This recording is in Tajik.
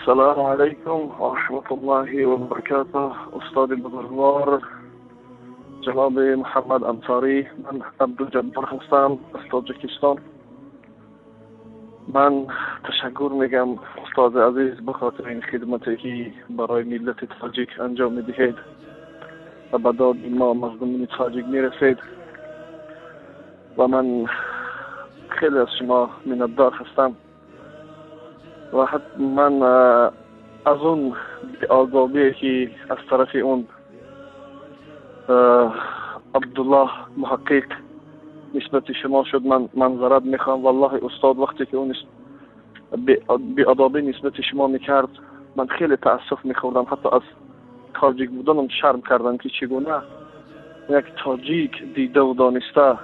Ассалому алайкум ва раҳматуллоҳи ва баракатуҳ. Устоди бузургвор, ҷаноби Муҳаммад Ансорӣ, ман Абдуҷаббор ҳастам аз Тоҷикистон. Ман ташаккур мегӯям, устоди азиз, ба хотири ин хидмате ки барои миллати тоҷик анҷом медиҳед ва ба доди мо мардумони тоҷик мерасед, ва ман хеле аз шумо миннатдор ҳастам ва ман аз он беодобие ки аз тарафи он Абдуллоҳ Муҳаққиқ нисбати шумо шуд, ман манзарат мехоҳам. Валлоҳи, устод, вақте ки ӯ беодобӣ нисбати шумо мекард, ман хеле таассуф мехӯрдам, ҳатто аз тоҷик буданам шарм кардам, ки чӣ гуна як тоҷик дидаву дониста